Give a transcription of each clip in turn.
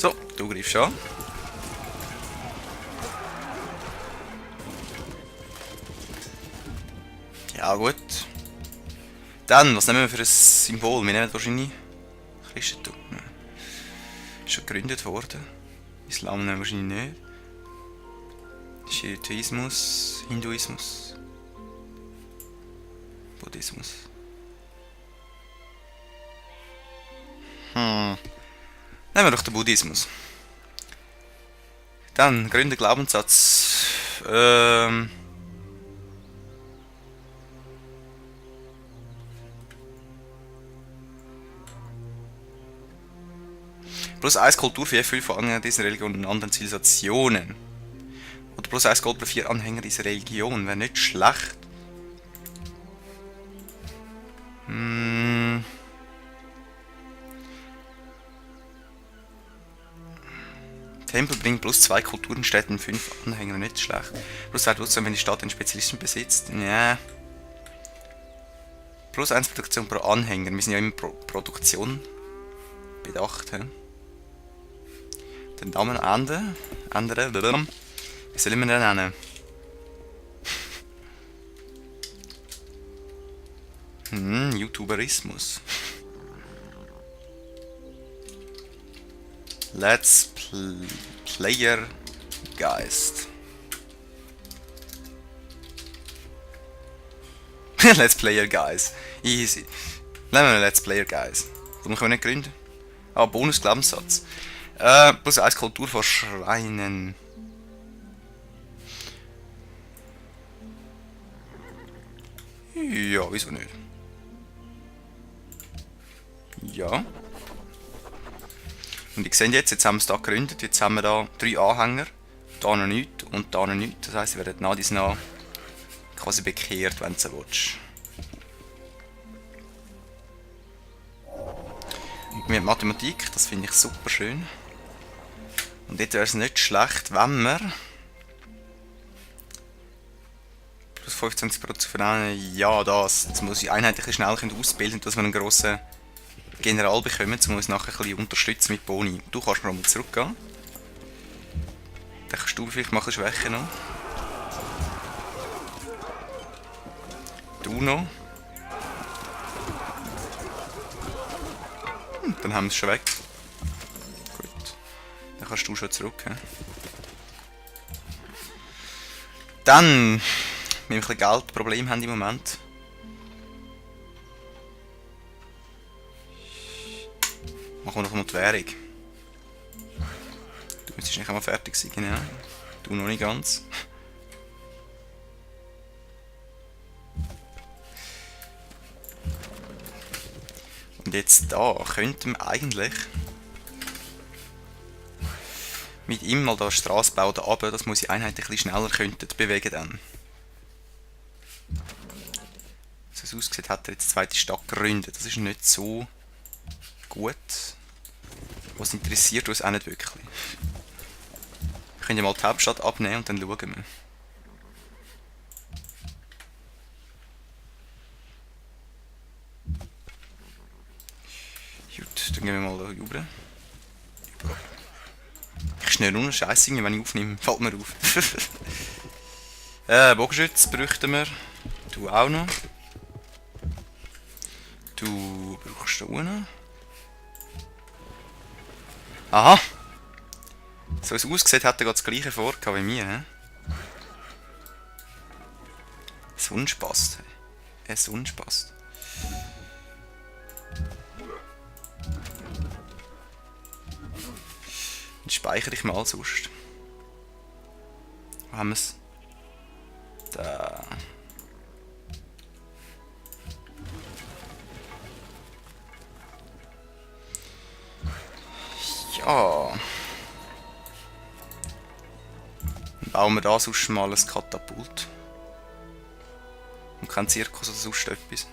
So, du greifst an. Ja gut. Dann, was nehmen wir für ein Symbol? Wir nehmen wahrscheinlich Christentum. Ist schon gegründet worden. Islam nehmen wir wahrscheinlich nicht. Schiitismus, Hinduismus, Buddhismus. Nehmen wir doch den Buddhismus. Dann, gründer Glaubenssatz. Plus 1 Kultur für 5 Anhänger dieser Religion und anderen Zivilisationen. Oder plus 1 Gold für 4 Anhänger dieser Religion. Wäre nicht schlecht. Tempel bringt plus 2 Kulturen, Städten, 5 Anhänger. Nicht schlecht. Plus 2 Bewusstsein, wenn die Stadt einen Spezialisten besitzt. Ja. Plus 1 Produktion pro Anhänger. Wir sind ja immer pro Produktion bedacht. He? Den Namen ändern. Wie soll ich ihn denn nennen? YouTuberismus. Let's Player Geist. Let's Player Guys. Easy. Nehmen wir Let's Player Guys. Warum können wir nicht gründen? Ah, Bonus-Glaubenssatz. Plus 1 Kultur vor Schreinen. Ja, wieso nicht? Ja. Und ihr seht jetzt haben wir es hier gegründet. Jetzt haben wir da 3 Anhänger. Da noch nichts und da noch nichts. Das heisst, ihr werdet nach dies nach quasi bekehrt, wenn du so willst. Und mit Mathematik, das finde ich super schön. Und jetzt wäre es nicht schlecht, wenn wir plus 25% verändern. Ja, das muss ich einheitlich schnell ausbilden, dass wir einen grossen General bekommen, um uns nachher ein bisschen unterstützen mit Boni. Du kannst mal zurückgehen. Dann kannst du vielleicht mal Schwäche noch. Du noch. Dann haben wir es schon weg. Gut. Dann kannst du schon zurück. He? Dann, wenn wir ein bisschen Geldproblem haben im Moment. Machen wir noch mal die Währung. Du müsstest nicht einmal fertig sein, genau. Du noch nicht ganz. Und jetzt da könnten wir eigentlich mit ihm mal da eine Straße bauen, da runter, dass wir uns einheitlich ein bisschen schneller könnten bewegen dann. So es aussieht, hat er jetzt die zweite Stadt gegründet. Das ist nicht so gut. Was interessiert uns auch nicht wirklich. Wir können ja mal die Hauptstadt abnehmen und dann schauen wir. Gut, dann gehen wir mal da rüber. Ich schnell runter, scheiße, wenn ich aufnehme, fällt mir auf. Bogenschütz bräuchten wir. Du auch noch. Du brauchst da unten. Aha! So es aussieht, hat er gerade das gleiche vor wie mir. He? Sonst passt. Sonst passt. Dann speichere ich mal sonst. Wo haben wir es? Da. Ja. Dann bauen wir da sonst mal ein Katapult. Und kein Zirkus oder sonst etwas.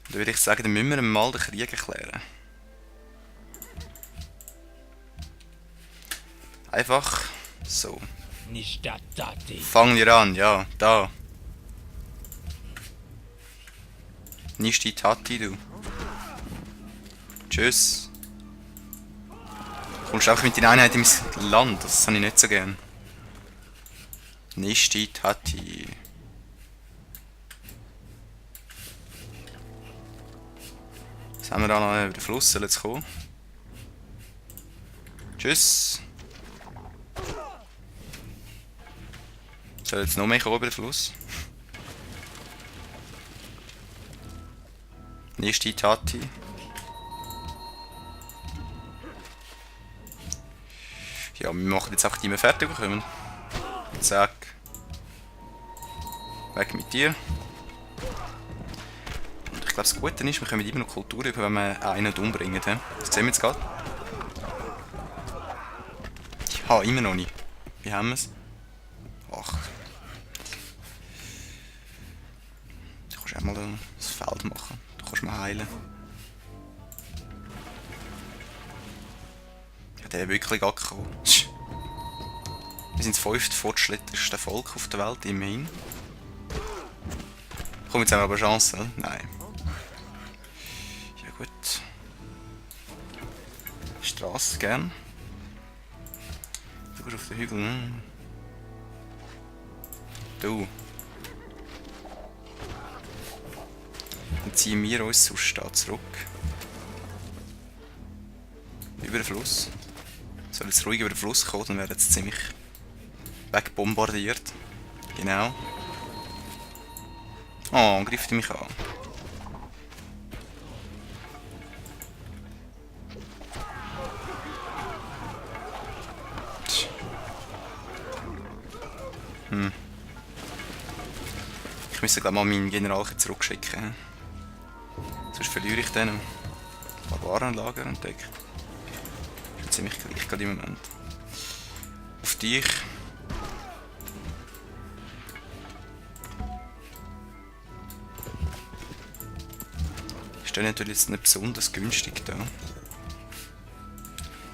Dann würde ich sagen, dann müssen wir mal den Krieg erklären. Einfach so. Fangen wir an, ja, da. Nicht die Tati, du. Tschüss. Kommst du auch mit deiner Einheit in mein Land? Das habe ich nicht so gern. Nishti Tati. Jetzt haben wir da noch über den Fluss zu kommen. Tschüss. Soll jetzt noch mehr kommen über den Fluss? Nishti Tati. Ja, wir machen jetzt einfach die wir fertig bekommen. Zack. Weg mit dir. Und ich glaube, das Gute ist, wir können immer noch Kultur über, wenn wir einen umbringen. He? Das sehen wir jetzt gerade. Ja, immer noch nicht. Wie haben wir es? Ach. Du kannst auch mal das Feld machen. Du kannst mal heilen. Ja, der ist wirklich angekommen. Wir sind das 5. fortschrittlichste Volk auf der Welt, immerhin. Komm, jetzt haben wir aber Chancen. Nein. Ja gut. Straße, gern. Du gehst auf den Hügel. Du. Dann ziehen wir uns sonst da zurück. Über den Fluss. Soll jetzt ruhig über den Fluss kommen, dann werden jetzt ziemlich wegbombardiert. Genau. Oh, greift mich an. Ich müsste glaube mal meinen General zurückschicken. Sonst verliere ich den. Barbarenlager entdeckt. Ist ziemlich gleich gerade im Moment. Auf dich. Ist natürlich jetzt nicht besonders günstig da.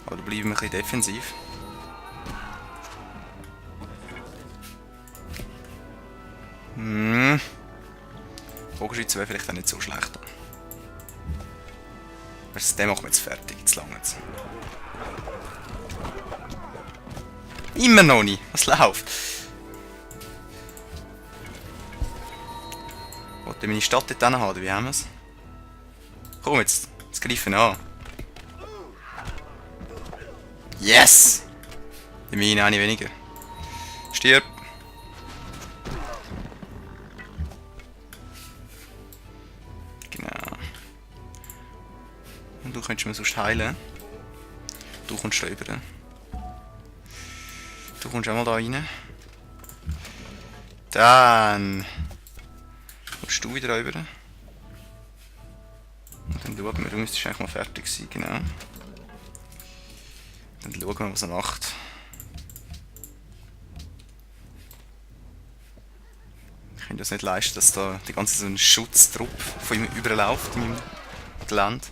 Aber da bleiben wir ein bisschen defensiv. Bogenschütze wäre vielleicht auch nicht so schlecht. Den machen wir jetzt fertig, jetzt lange jetzt. Immer noch nicht, was läuft? Wollte ich meine Stadt dort haben, oder wie haben wir es? Komm jetzt greifen an. Yes! Immerhin eine weniger. Stirb! Genau. Und du könntest mir sonst heilen. Du kommst da rüber. Du kommst auch mal da rein. Dann kommst du wieder rüber. Und dann schauen wir, du müsstest eigentlich mal fertig sein, genau. Dann schauen wir, was er macht. Ich kann das nicht leisten, dass da die ganze so ein Schutztrupp von ihm überläuft in meinem Gelände.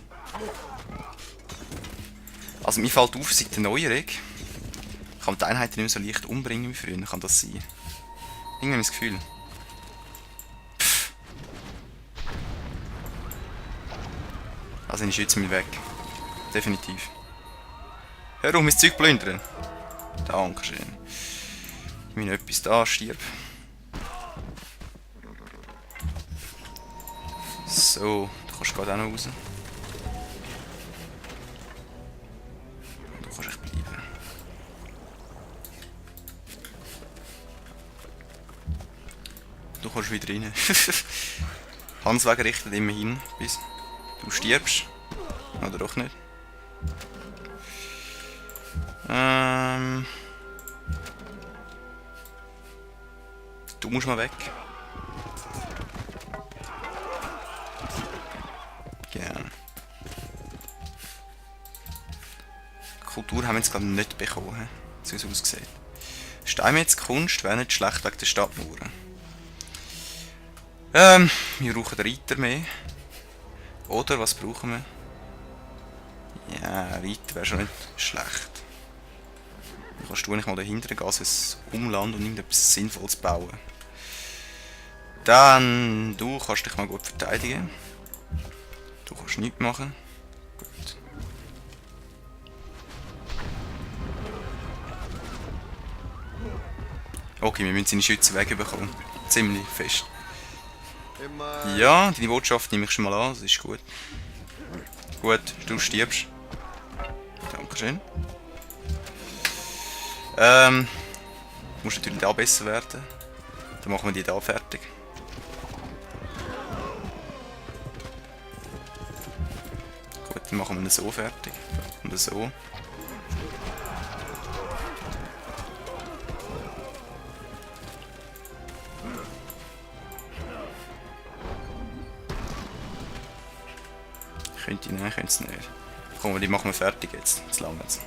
Also mir fällt auf, seit der Neuerung kann man die Einheiten nicht mehr so leicht umbringen wie früher. Kann das sein? Irgendwie habe ich das Gefühl. Also ich schütze mich weg. Definitiv. Hör auf, mein Zeug plündern. Dankeschön. Wenn etwas da stirb. So, du kannst gerade auch noch raus. Du kannst echt bleiben. Du kannst wieder rein. Hansweg richtet immerhin, bis du stirbst. Oder doch nicht. Du musst mal weg. Genau. Kultur haben wir jetzt gerade nicht bekommen, so wie es aussieht. Steinmetzkunst wäre nicht schlecht wegen der Stadtmauern. Wir brauchen Reiter mehr. Oder was brauchen wir? Ja, Reiter wäre schon nicht schlecht. Dann kannst du nicht mal dahinter gehen, also ein Umland und irgendetwas Sinnvolles bauen. Dann, du kannst dich mal gut verteidigen. Du kannst nichts machen. Gut. Okay, wir müssen seine Schützen wegbekommen. Ziemlich fest. Ja, deine Botschaft nehme ich schon mal an, das ist gut. Gut, du stirbst. Dankeschön. Muss natürlich da besser werden. Dann machen wir die da fertig. Gut, dann machen wir ihn so fertig. Und so. Könnte ich nicht, könnte es nicht. Komm, die machen wir fertig jetzt. Jetzt lange jetzt.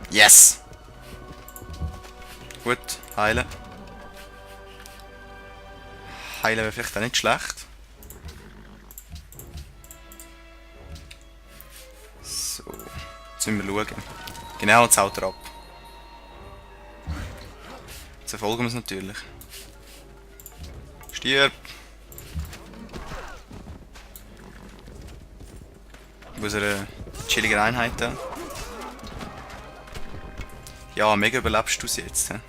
Yes! Gut, heilen. Heilen wäre vielleicht auch nicht schlecht. So, jetzt müssen wir schauen. Genau, jetzt haut er ab. Jetzt verfolgen wir es natürlich. Stirb! Aus einer chilligen Einheit da. Ja, mega überlebst du es jetzt. He?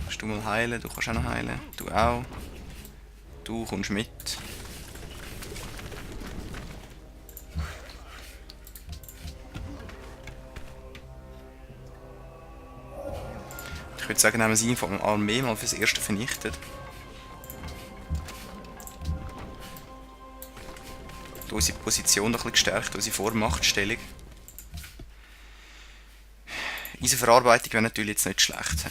Kannst du mal heilen? Du kannst auch noch heilen. Du auch. Du kommst mit. Ich würde sagen, haben wir sie von der Armee mal fürs Erste vernichtet. Unsere Position noch ein bisschen gestärkt, unsere Vormachtstellung. Unsere Verarbeitung wäre natürlich jetzt nicht schlecht.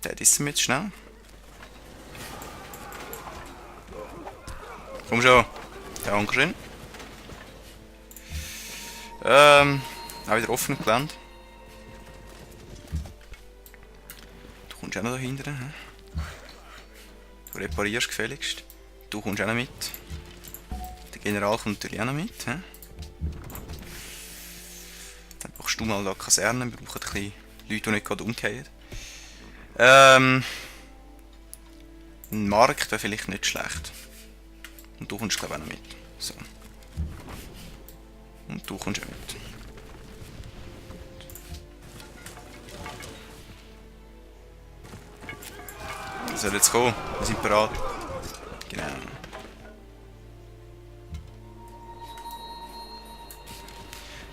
Der ist mir jetzt schnell. Komm schon. Dankeschön. Auch wieder offen Gelände. Du kommst auch noch dahinter. He? Du reparierst gefälligst. Du kommst auch noch mit. Der General kommt natürlich auch noch mit. He? Dann brauchst du mal da Kasernen. Wir brauchen ein bisschen Leute, die nicht gerade umgehen. Ein Markt wäre vielleicht nicht schlecht. Und du kommst glaube ich auch noch mit. So. Und du kommst auch mit. Das soll jetzt kommen. Wir sind bereit. Genau.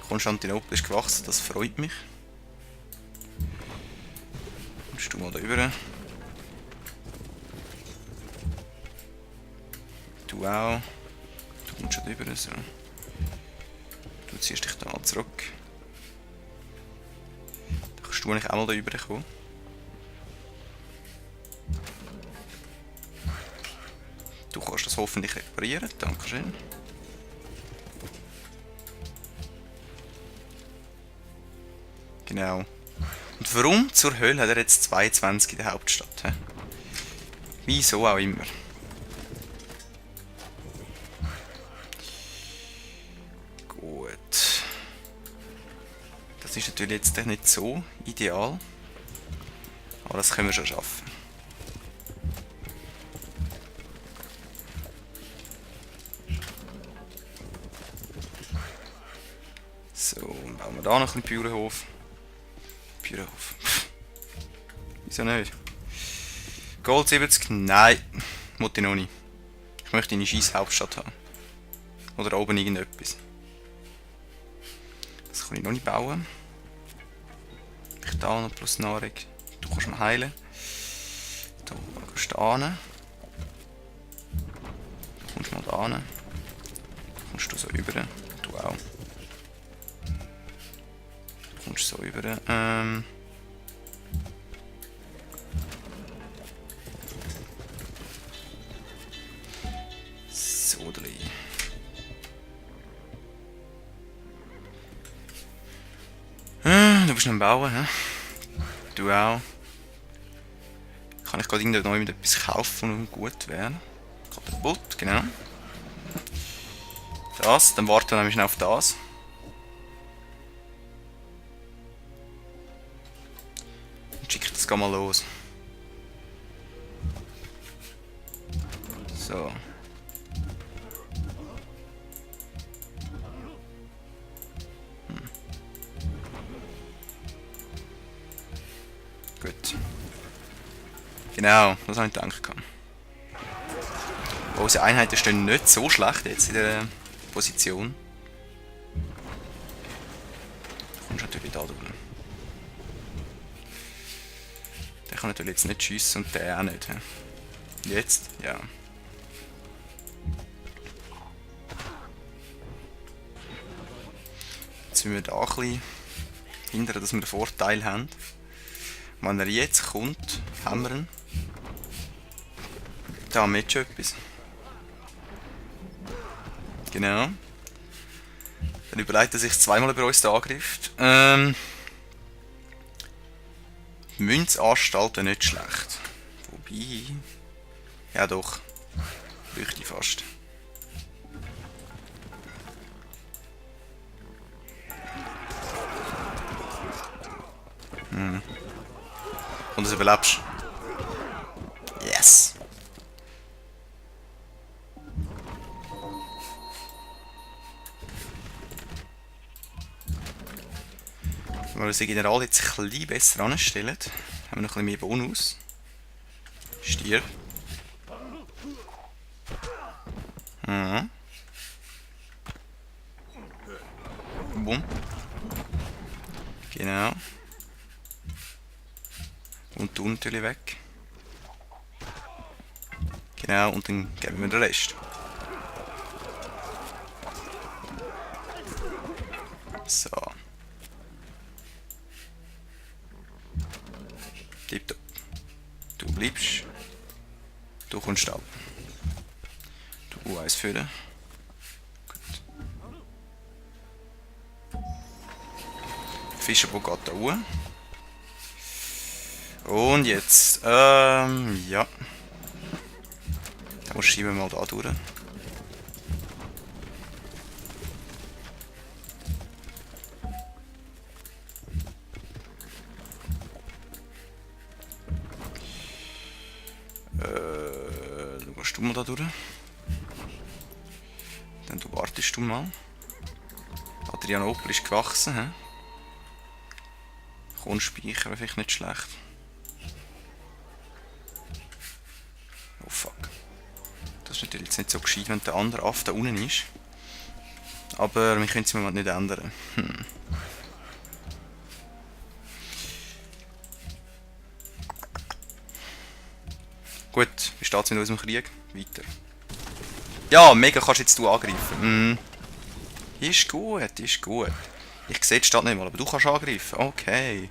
Konstantinopel ist gewachsen, das freut mich. Kommst du mal da rüber. Du auch. Du kommst schon rüber. So. Du ziehst dich da zurück. Da kannst du eigentlich auch mal da rüber kommen. Du kannst das hoffentlich reparieren. Dankeschön. Genau. Und warum zur Hölle hat er jetzt 22 in der Hauptstadt? He? Wieso auch immer. Gut. Das ist natürlich jetzt nicht so ideal. Aber das können wir schon schaffen. So, bauen wir da noch einen Bauernhof. Bauernhof. Wieso nicht? Gold 70? Nein. Muss ich noch nicht. Ich möchte eine scheisse Hauptstadt haben. Oder oben irgendetwas. Das kann ich noch nicht bauen. Ich da noch plus Nahrung. Du kannst mal heilen. Da kannst du da hin. Du kommst mal da hin. Du kommst du so rüber. Du auch. Du kommst so rüber. So, drei. Du bist noch am Bauen, hä? Du auch. Kann ich gerade irgendwo neu etwas kaufen und gut wäre? Kaputt, genau. Das, dann warten wir nämlich noch auf das. Und schicke ich das mal los. So. Gut. Genau, das habe ich gedacht. Unsere Einheiten stehen nicht so schlecht jetzt in der Position. Du kommst natürlich da durch. Der kann natürlich jetzt nicht schiessen und der auch nicht. Jetzt? Ja. Jetzt müssen wir da ein bisschen hindern, dass wir den Vorteil haben. Wenn er jetzt kommt, haben wir ihn. Da haben wir jetzt schon etwas. Genau. Dann überlegt er sich zweimal über uns den Angriff. Die Münzanstalt wäre nicht schlecht. Wobei... Ja doch. Bräuchte ich fast. Und du überlebst. Yes! Wenn wir unseren General jetzt ein bisschen besser anstellen, haben wir noch ein bisschen mehr Bonus. Stier. Mhm. Bumm. Genau. Und du natürlich weg. Genau, und dann geben wir den Rest. So. Tipptopp. Du bleibst. Du kommst ab. Du eins füllen. Gut. Fischerbock geht da hoch. Und jetzt, ja. Dann schieben wir mal da durch. Du gehst du mal da durch. Dann du wartest du mal. Adrianopel ist gewachsen, hä? Kornspeicher wäre vielleicht nicht schlecht. Oh fuck. Das ist natürlich jetzt nicht so gescheit, wenn der andere Aff da unten ist. Aber wir können es im Moment nicht ändern. Gut, wie steht es mit unserem Krieg? Weiter. Ja, mega kannst jetzt du angreifen. Ist gut, ist gut. Ich sehe die Stadt nicht mal, aber du kannst angreifen. Okay.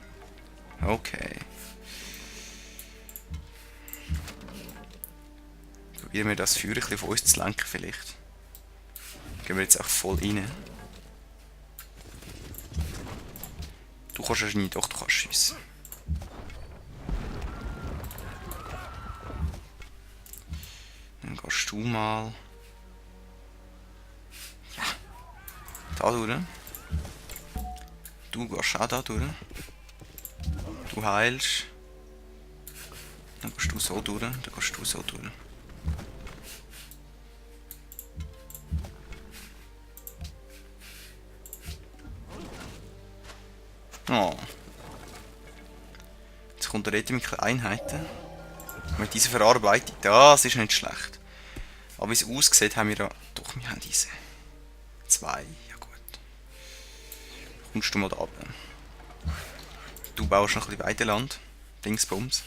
Okay. Probieren wir das Feuer ein bisschen auf uns zu lenken vielleicht. Gehen wir jetzt auch voll rein. Du kannst es nicht, doch du kannst schiessen. Dann gehst du mal... Ja. Da durch. Du gehst auch da durch. Du heilst. Dann gehst du so durch. Dann gehst du so durch. Oh. Jetzt kommt der Rede mit Einheiten. Mit dieser Verarbeitung, das ist nicht schlecht. Aber wie es aussieht, haben wir ja... Doch, wir haben diese. 2, ja gut. Kommst du mal da runter. Du baust noch ein bisschen Weideland. Dingsbums.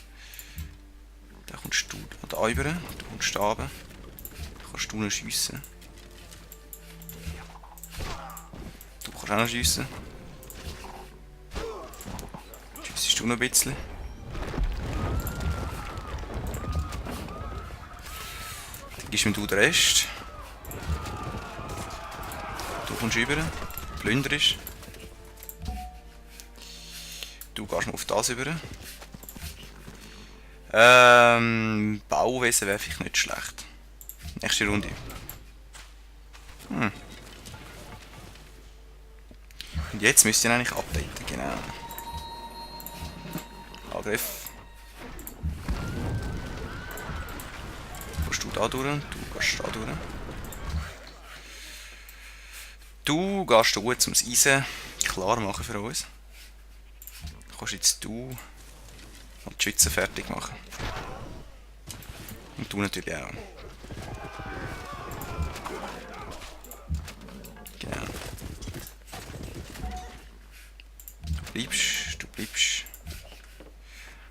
Dann kommst du da rüber. Du kommst da runter. Dann kannst du noch schiessen. Du kannst auch noch schiessen. Schiessest du noch ein bisschen. Dann gibst mir du den Rest. Du kommst rüber. Plünderst. Du gehst mal auf das über. Bauwesen wäre vielleicht nicht schlecht. Nächste Runde. Und jetzt müsst ihr ihn eigentlich updaten, genau. Angriff. Gehst du da durch, du gehst da durch. Du gehst da gut, um das Eisen klar machen für uns. Du kannst jetzt du mal die Schützen fertig machen. Und du natürlich auch. Genau. Du bleibst.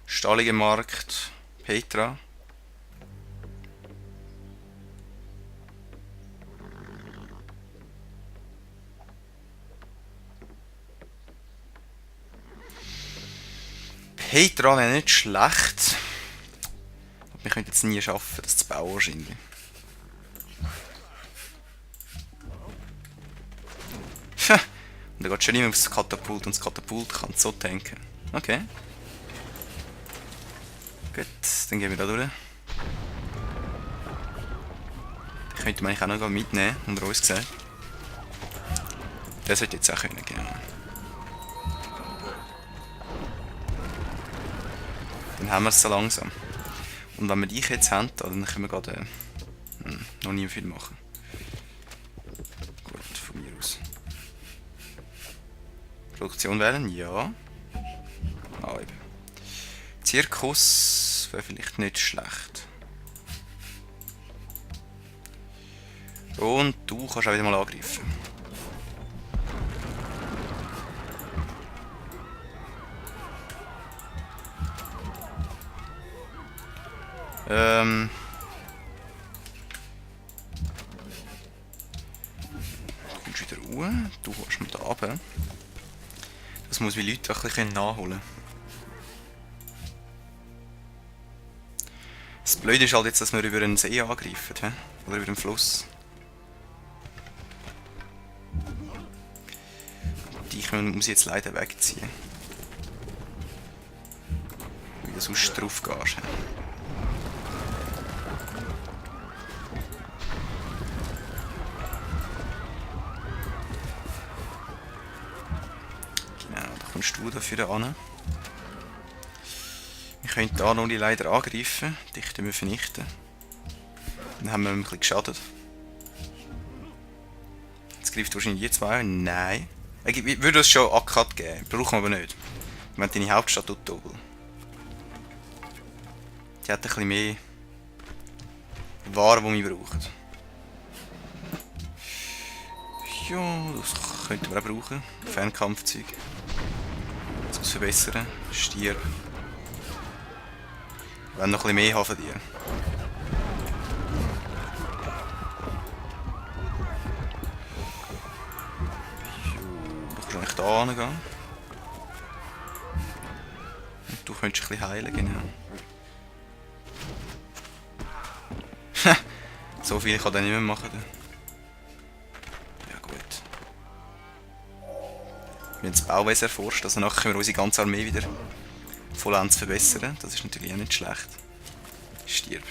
Stalliger Markt, Petra. Petra wäre nicht schlecht. Wir könnten es nie schaffen, das zu bauen wahrscheinlich. Und da geht schon immer aufs Katapult und das Katapult kann so tanken. Okay. Gut, dann gehen wir da durch. Den könnte man eigentlich auch noch mitnehmen, unter uns gesagt. Der sollte jetzt auch können, genau. Dann haben wir es so langsam. Und wenn wir dich jetzt haben, dann können wir gerade noch nie viel machen. Gut, von mir aus. Produktion wählen? Ja. Ah, eben. Zirkus wäre vielleicht nicht schlecht. Und du kannst auch wieder mal angreifen. Du kommst wieder hoch, du holst mal da runter. Das muss wie Leute ein bisschen nachholen. Das Blöde ist halt jetzt, dass wir über einen See angreifen, he? Oder über den Fluss. Dich muss ich jetzt leider wegziehen. Weil du sonst drauf gehst. He? Genau, da kommst du dafür an. Wir können hier noch leider angreifen, dich vernichten. Dann haben wir ein bisschen geschadet. Jetzt greift wahrscheinlich die zwei. Nein. Ich würde es schon Akkad geben, brauchen wir aber nicht. Wir haben deine Hauptstadt Uttobel. Die hat ein bisschen mehr Waren, die wir brauchen. Ja, das könnten wir auch brauchen. Fernkampfzeug. Das verbessern. Stier. Wir wollen noch ein bisschen mehr haben von dir. Du kannst eigentlich hier hingehen. Und du könntest ein bisschen heilen, genau. So viel kann er nicht mehr machen. Ja gut. Wir haben das Bauwesen erforscht, also nachher können wir unsere ganze Armee wieder vollends verbessern. Das ist natürlich auch nicht schlecht. Stirb.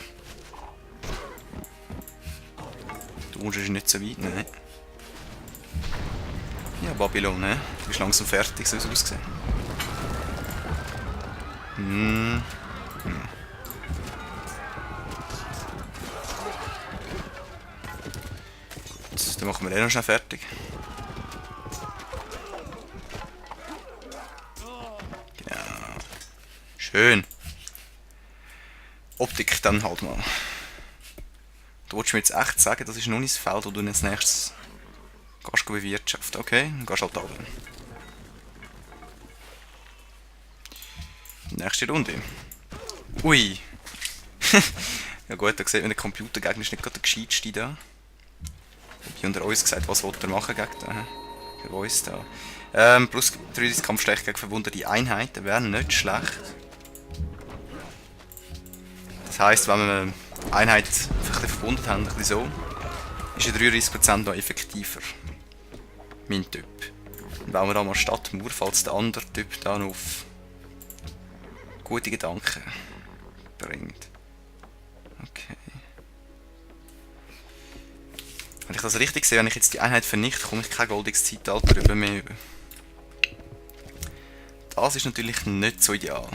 Du wohnst nicht so weit, nein. Ja, Babylon, ne? Du bist langsam fertig, so wie es aussieht. Gut, dann machen wir den noch schnell fertig. Genau. Schön. Optik dann halt mal. Du wolltest mir jetzt echt sagen, das ist noch nicht das Feld, wo du als nächstes gehst bewirtschaften. Okay, dann gehst du halt runter. Nächste Runde. Ui. Ja gut, da sieht man, der Computergegner ist nicht gerade der gescheiteste da. Ich habe unter uns gesagt, was will er machen gegen den? Für uns da. Plus 3 Kampfstärke gegen verwundete Einheiten wäre nicht schlecht. Das heisst, wenn wir eine Einheit ein bisschen verwundet haben, ein bisschen so, ist ein 33% noch effektiver. Mein Typ. Und wenn wir da mal statt Mauer, falls der andere Typ da noch auf gute Gedanken bringt. Okay. Wenn ich das richtig sehe, wenn ich jetzt die Einheit vernichte, komme ich kein goldiges Zeitalter über mehr über. Das ist natürlich nicht so ideal.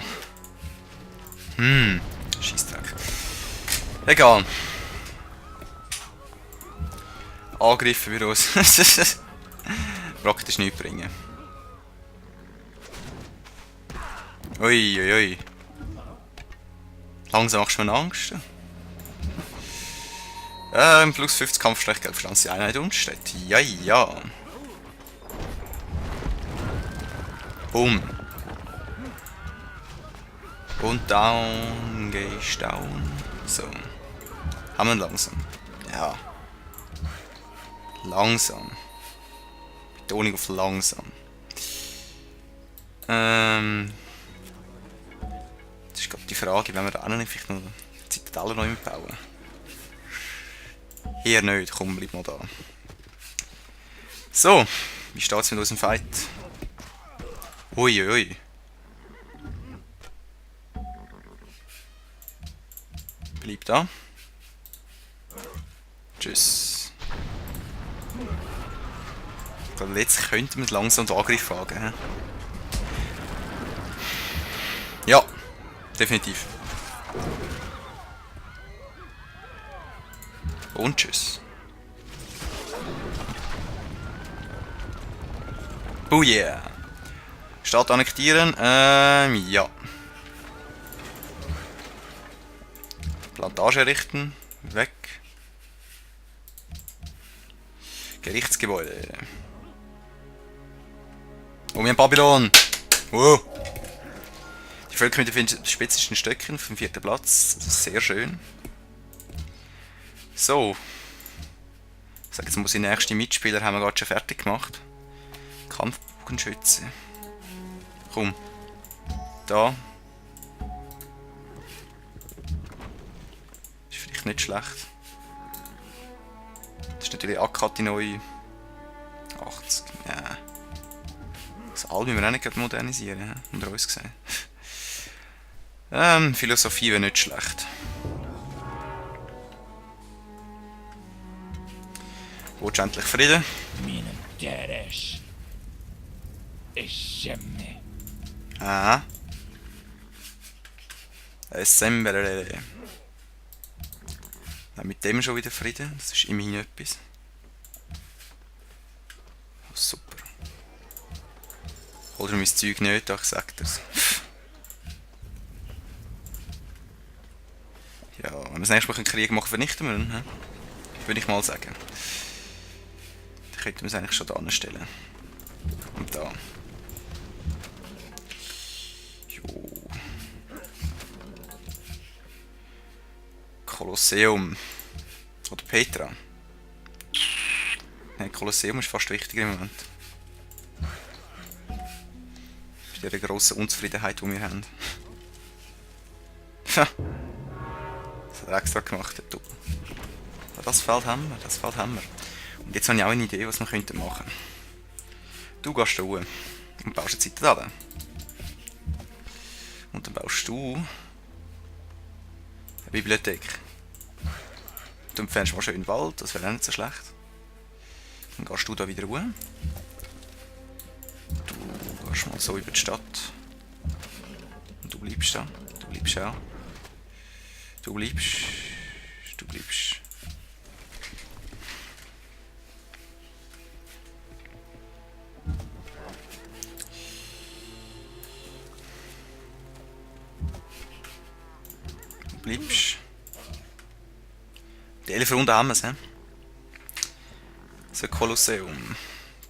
Scheissdreck. Egal. Angriffe bei uns. Praktisch nichts bringen. Ui, ui, ui. Langsam machst du mir Angst. Plus 50 Kampfstärke, gelb verstand die Einheit umsteht. Ja, ja. Boom. Und down, gehst down. So. Haben wir ihn langsam. Ja. Langsam. Betonung auf langsam. Das ist gerade die Frage, wenn wir da auch nicht vielleicht noch die Zitadelle noch bauen. Eher nicht, komm, bleib mal da. So, wie steht es mit unserem Fight? Uiuiui. Ui. Bleib da. Tschüss. Ich glaube, jetzt könnten wir langsam den Angriff wagen. Ja, definitiv. Und tschüss. Oh yeah. Stadt annektieren? Ja. Plantage errichten. Weg. Gerichtsgebäude. Oh, wir haben Babylon. Wow. Die Völker mit den spitzesten Stöcken auf dem 4. Platz. Das ist sehr schön. So. Ich sage jetzt mal, unsere nächsten Mitspieler haben wir gerade schon fertig gemacht. Kampfbogenschütze. Komm. Da. Ist vielleicht nicht schlecht. Das ist natürlich Akati neu. 80. Ja. Das All müssen wir auch nicht gerade modernisieren, unter uns gesehen. Philosophie wäre nicht schlecht. Willst du endlich Frieden? Aha. Semberele. Mit dem schon wieder Frieden, das ist immerhin etwas. Oh, super. Hol dir mein Zeug nicht, ich sag dir's. Ja, wenn wir das nächste Mal einen Krieg machen, vernichten wir ihn, würde ich mal sagen. Dann könnten wir es eigentlich schon da anstellen. Und da. Jo. Kolosseum. Oder Petra. Nein, Kolosseum ist fast wichtiger im Moment. Für die grosse Unzufriedenheit, die wir haben. Das hat er extra gemacht, der Typ. Das Feld haben wir, das Feld haben wir. Und jetzt habe ich auch eine Idee, was wir machen könnten. Du gehst da und baust eine Zitadelle. Und dann baust du eine Bibliothek. Du entfernst mal schön den Wald, das wäre auch nicht so schlecht. Dann gehst du da wieder ruhen. Du gehst mal so über die Stadt. Und du bleibst da. Du bleibst auch. Du bleibst. Du bleibst. Du bleibst. Die 11 Runden haben wir es, he? So ein Kolosseum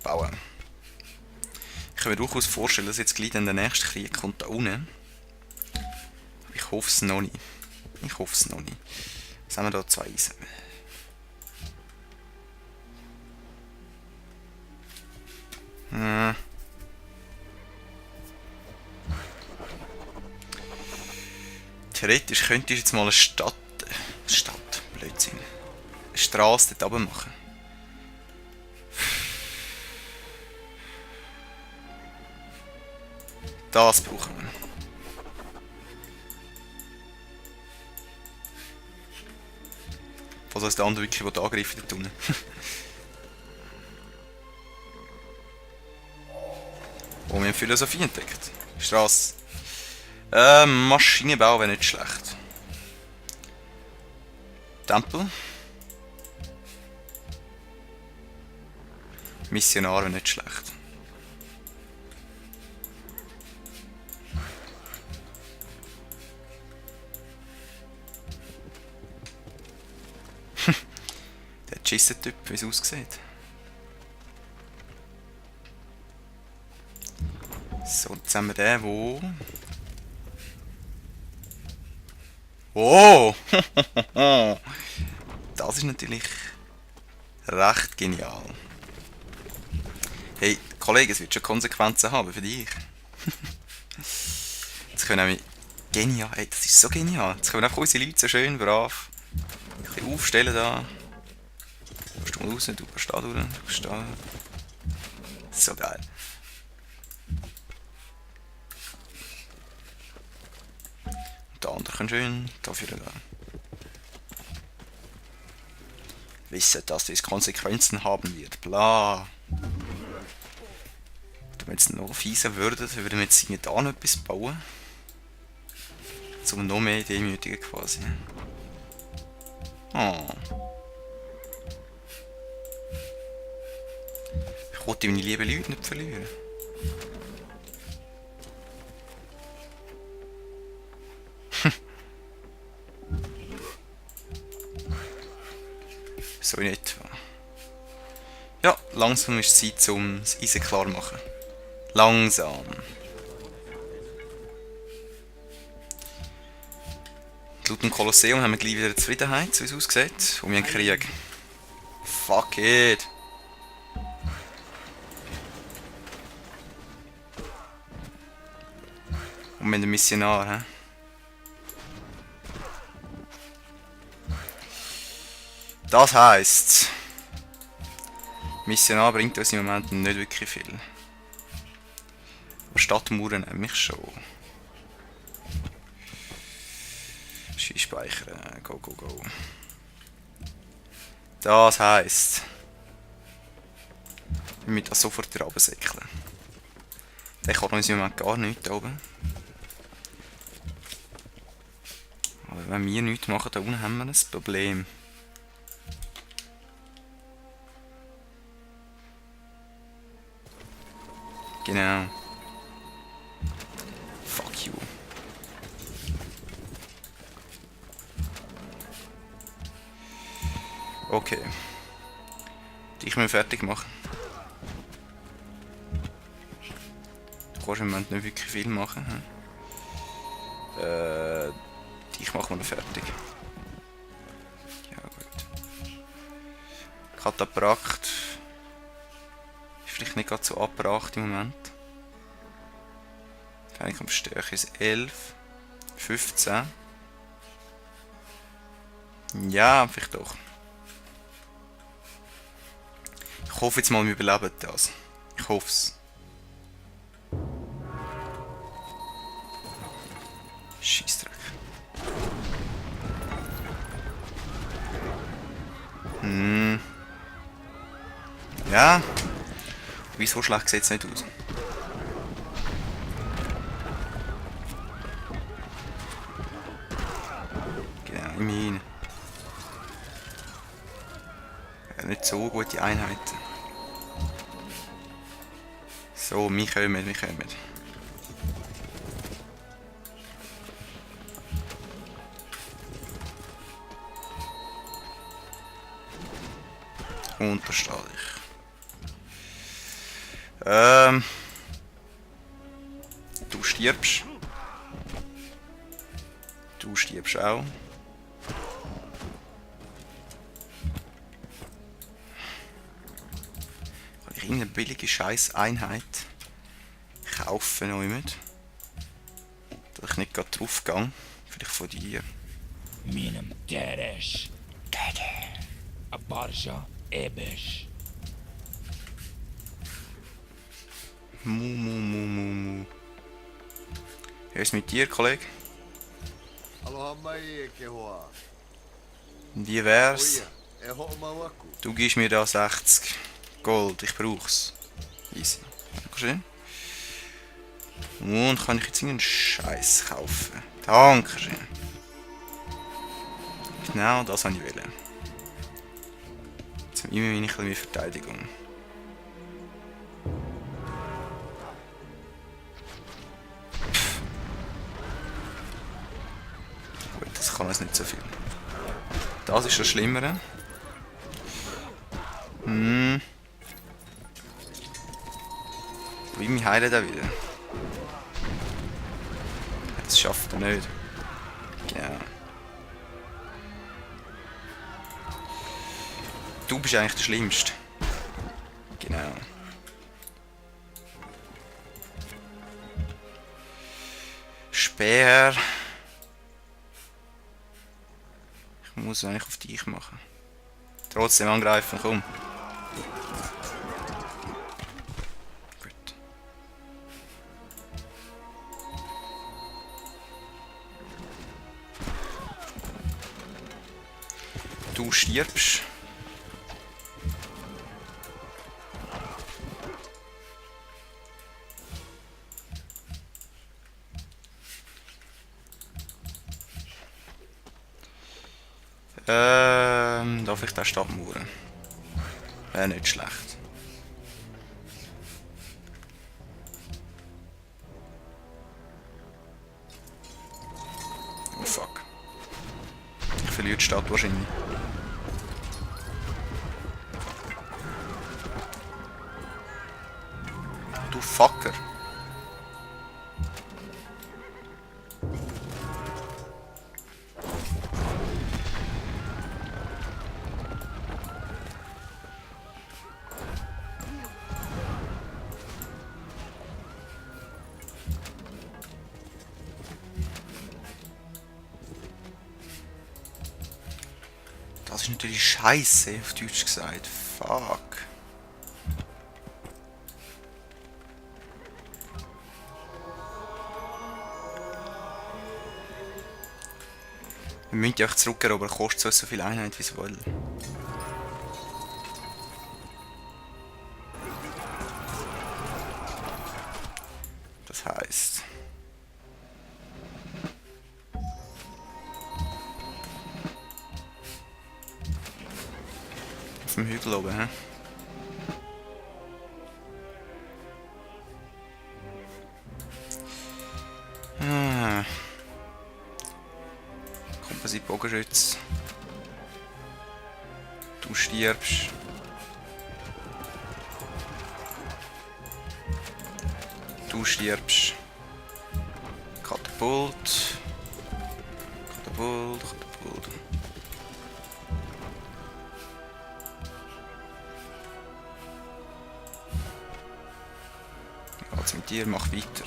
bauen. Ich kann mir durchaus vorstellen, dass jetzt gleich dann der nächste Krieg kommt da unten. Ich hoffe es noch nicht. Ich hoffe es noch nicht. Jetzt haben wir da 2 Eisen. Theoretisch könnte ich jetzt mal eine Stadt, Blödsinn, eine Straße dort oben machen. Das brauchen wir. Falls uns der andere wirklich angreifen dort unten. Oh, wir haben Philosophie entdeckt. Straße. Maschinenbau wäre nicht schlecht. Tempel. Missionar wäre nicht schlecht. Der Chissen-Typ, wie es aussieht. So, jetzt haben wir den, wo... Oh! Das ist natürlich recht genial. Hey, Kollege, es wird schon Konsequenzen haben für dich. Jetzt können wir... Genial, hey, das ist so genial. Jetzt können wir einfach unsere Leute so schön brav ein bisschen aufstellen da. Gehst du mal raus, du kannst da durch, du kannst da. So geil. Und der andere kann schön dafür gehen. Wissen, dass dies Konsequenzen haben wird, bla. Wenn wir jetzt noch fieser würden, würden wir jetzt hier da noch etwas bauen. Zum noch mehr demütigen quasi. Oh. Ich wollte meine lieben Leute nicht verlieren. So in etwa. Ja, langsam ist es Zeit, um das Eisen klar zu machen. Langsam. Laut dem Kolosseum haben wir gleich wieder Zufriedenheit, so wie es aussieht. Und wir haben Krieg. Fuck it. Und wir haben den Missionar, hä? Das heisst... Missionar bringt uns im Moment nicht wirklich viel. Aber Stadtmauern nämlich schon. Speichern, go, go, go. Das heisst... Wir müssen das sofort wieder runtersäckeln. Der kann uns im Moment gar nichts da oben. Aber wenn wir nichts machen, da unten haben wir ein Problem. Genau. Fuck you. Okay. Dich müssen fertig machen. Du kannst im Moment nicht wirklich viel machen. Dich machen wir noch fertig. Ja gut. Kataprakt. Ist vielleicht nicht gerade so abgebracht im Moment. Eigentlich am Stärke ist 11. 15. Ja, vielleicht doch. Ich hoffe jetzt mal, wir überleben das. Ich hoffe es. Scheissdreck. Ja. Wie so schlecht sieht es nicht aus. Genau, immerhin. Ja, nicht so gute Einheiten. So, wir kommen, wir kommen. Und da stehe ich. Du stirbst. Du stirbst auch. Kann ich irgendeine billige Scheiß-Einheit kaufen noch mit? Dass ich nicht gerade drauf gehe. Vielleicht von dir. Minem Teresh. A Barja Ebesh. Mu. Wie ist mit dir, Kollege? Wie wär's? Du gibst mir da 60 Gold, ich brauch's. Easy. Dankeschön. Und kann ich jetzt irgendeinen Scheiß kaufen? Dankeschön. Genau das wollte ich wollen. Jetzt haben wir immer ein bisschen mehr Verteidigung. machen wir es nicht so viel. Das ist das Schlimmere. Wie wir heilen da wieder. Das schafft er nicht. Genau. Du bist eigentlich der Schlimmste. Genau. Speer. Ich muss eigentlich auf dich machen. Trotzdem angreifen, komm. Gut. Du stirbst. Darf ich den Stadtmauern? Wäre nicht schlecht. Oh fuck. Ich verliere die Stadt wahrscheinlich. Du Fucker. Das ist natürlich scheiße, auf Deutsch gesagt. Fuck. Wir müssen ja auch zurückerobern, kostet es so viel Einheit wie es will. Das heisst. Auf dem Hügel oben, hä? Komposit Bogenschütz. Du stirbst. Du stirbst. Katapult. Katapult, Katapult. Wie geht's mit dir? Mach weiter.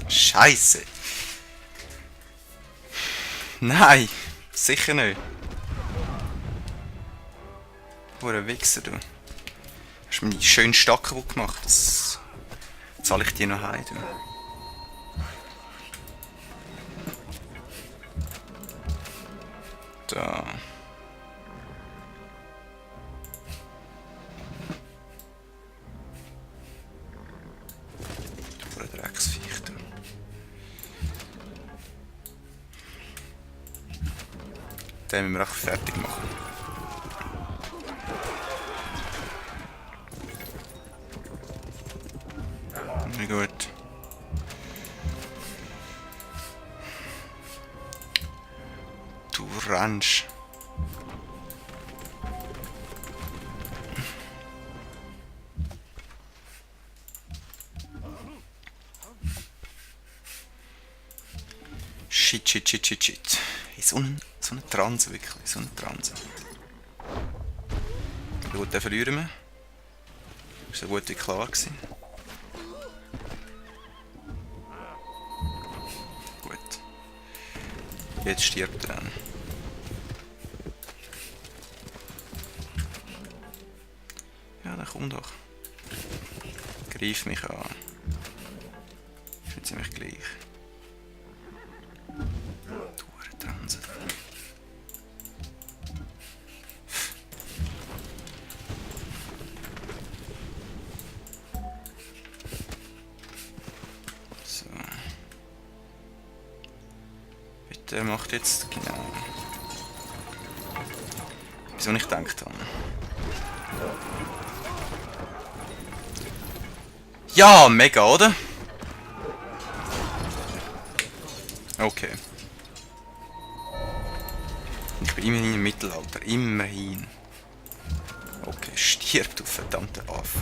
Scheiße! Nein! Sicher nicht! Hure Wichser, du. Hast mir die schöne Stadt kaputt gemacht. Das zahle ich dir noch heim, du. Da. Du Drecksviech, du. Den müssen wir auch fertig machen. Na gut. Du rennst. Shit, shit, shit, shit, shit. Hey, so eine Transe, wirklich. So eine Transe. Gut, den verlieren wir. Ist so gut wie klar gewesen. Gut. Jetzt stirbt er dann. Ja, dann komm doch. Greif mich an. Ist mir ziemlich gleich. Transe. So. Bitte macht jetzt genau. Wieso nicht gedacht habe. Ja, mega, oder? Okay. Ich bin immerhin im Mittelalter. Immerhin. Okay, stirb du verdammte Affe.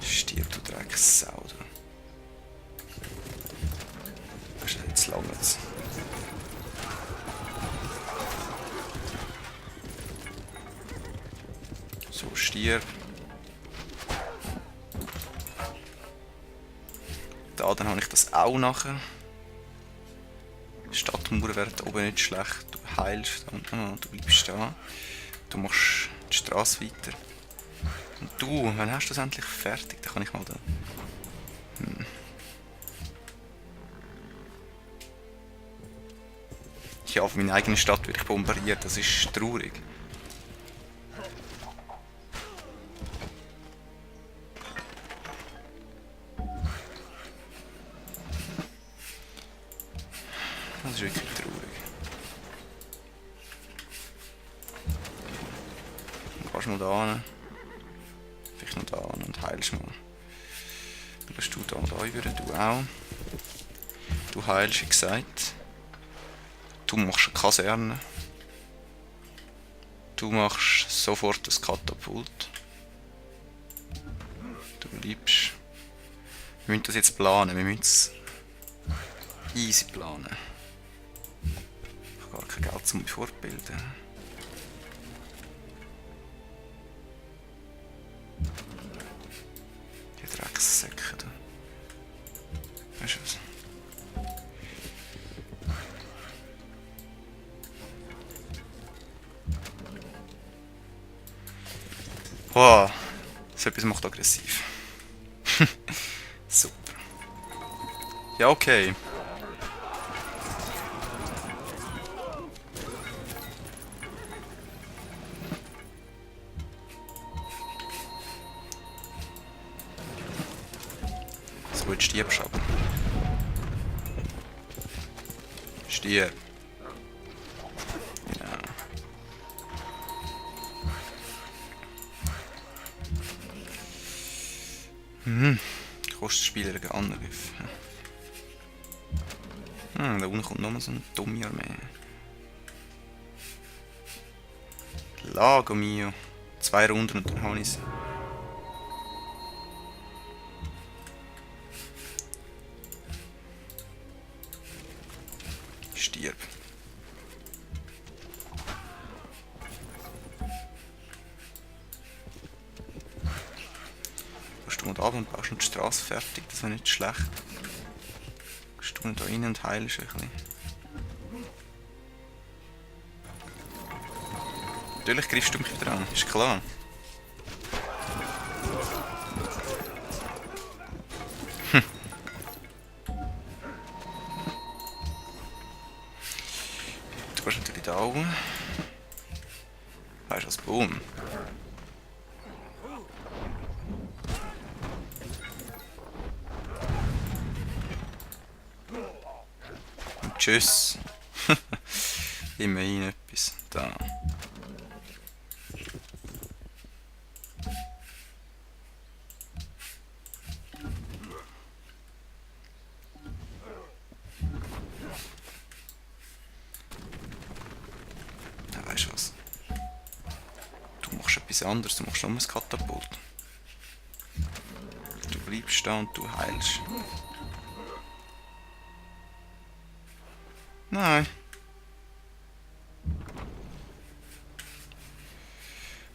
Stirb du Drecksau. Jetzt langt's. So, stirb. Da, dann habe ich das auch nachher. Stadtmauer wäre da oben nicht schlecht. Du heilst da, du bleibst da. Du machst die Straße weiter. Und du, wann hast du das endlich fertig? Dann kann ich mal da. Ja, auf meine eigene Stadt werde ich bombardiert. Das ist traurig. Das ist wirklich traurig. Du kannst mal da hin. Vielleicht noch da hin und heilst mal. Dann gehst du da rüber, du auch. Du heilst, wie gesagt. Du machst eine Kaserne. Du machst sofort das Katapult. Du bleibst. Wir müssen das jetzt planen, wir müssen es easy planen. Ich habe gar kein Geld, um mich fortbilden. Die Dreckssäcke da. Weißt du was? Wow, so etwas macht aggressiv. Super. Ja, okay. So, jetzt stirbst du aber. Stirb. Ja. Kostet Spieler einen Angriff. Da unten kommt nochmal so eine dumme Armee. Lago mio. 2 Runden und dann habe ich sie. Stirb. Gehst du mal da und baust noch die Straße fertig, das wäre nicht schlecht. Gehst du da rein und heilst ein bisschen. Natürlich greifst du mich wieder an, ist klar. Du gehst natürlich da oben. Weißt du was, boom. Und tschüss. Immerhin etwas. Da. Ja, weißt du was? Du machst etwas anderes, du machst nur ein Katapult. Du bleibst da und du heilst. Nein.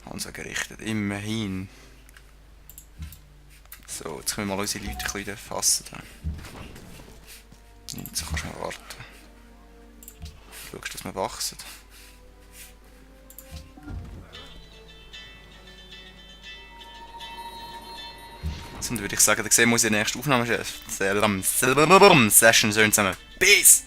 Hansa gerichtet, immerhin. So, jetzt können wir mal unsere Leute ein bisschen fassen. Jetzt kannst du mal warten. Schaust, dass wir wachsen. Und dann würde ich sagen, dann sehen wir uns in der nächsten Aufnahmesession zusammen. Peace!